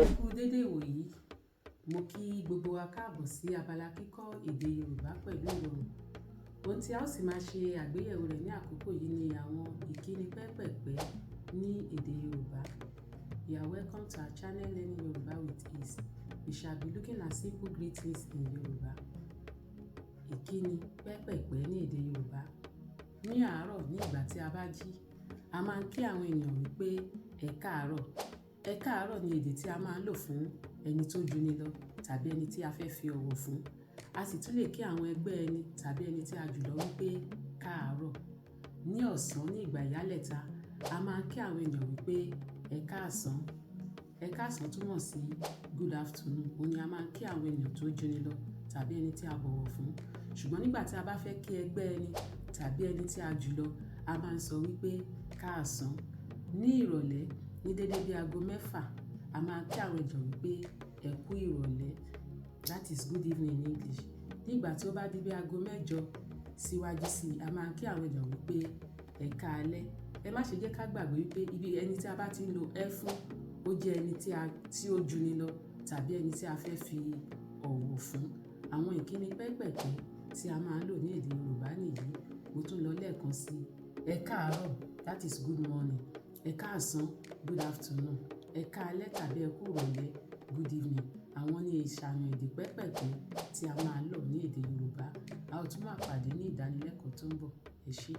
Ẹ kú dédé ìwòyí. Mo kí gbogbo wa káàbọ̀ sí abala kíkọ́ èdè Yorùbá pẹ̀lú ìrọ̀rùn. Ohun tí a ó sì máa ṣe àgbéyẹ̀wò rẹ̀ ní àkókò yìí ni àwọn ìkíni pẹ́pẹ̀pẹ́ ní èdè Yorùbá. You are welcome to our channel, Learning Yoruba with Ease. We shall be looking at simple greetings in Yoruba. Ìkíni pẹ́pẹ̀pẹ́ ní èdè Yorùbá. Ní àárọ̀, ní ìgbà tí a bá jí, a máa ń kí àwọn ènìyàn wípé "Ẹ káàárọ̀". Ẹ káàárọ̀ ni èdè tí a máa ń lò fún ẹni tó juni lọ tàbí ẹni tí a fẹ́ fi ọ̀wọ̀ fún. A sì tún lè kí àwọn ẹgbẹ́ ẹni tàbí ẹni tí a jù lọ wípé "Káàárọ̀". Ní ọ̀sán, ní ìgbà ìyálẹ̀ta, a máa ń kí àwọn ènìyàn wípé "Ẹ káàsán". Ẹ káàsán túmọ̀ sí good afternoon. Òun ni a máa ń kí àwọn ènìyàn tó juni lọ tàbí ẹni tí a bọ̀wọ̀ fún. Ṣùgbọ́n nígbà tí a bá fẹ́ kí ẹgbẹ́ ẹni tàbí ẹni tí a jù lọ, a máa ń sọ wípé "Káàsán". Ní ìrọ̀lẹ́, ní dédé bí aago 6, a máa ń kí àwọn ènìyàn wípé "Ẹ kú ìrọ̀lẹ́". That is good evening in English. Nígbà tí ó bá di bí aago 8 síwájú sí i, a máa ń kí àwọn ènìyàn wípé "Ẹ káalẹ́". Ẹ má ṣe jẹ́ ká gbàgbé wípé ibi ẹni tí a bá ti ń lo ẹ fún, ó jẹ́ ẹni tí ó juni lọ tàbí ẹni tí a fẹ́ fi ọ̀wọ̀ fún. Àwọn ìkíni pẹ́pẹ̀pẹ́ tí a máa ń lò ní èdè Yorùbá nìyí. Mo tún lọ lẹ́ẹ̀kan sí i. Ẹ káàárọ̀, that is good morning. Ẹ káàsán, good afternoon. Ẹ káalẹ́ tàbí ẹ kú ìrọ̀lẹ́, good evening. Àwọn ni ìṣàyàn èdè pẹ́pẹ̀pẹ́ tí a máa ń lò ní èdè Yorùbá. A ó tún máa pàdé ní ìdánilẹ́kọ̀ọ́ tó ń bọ̀. Ẹ ṣé.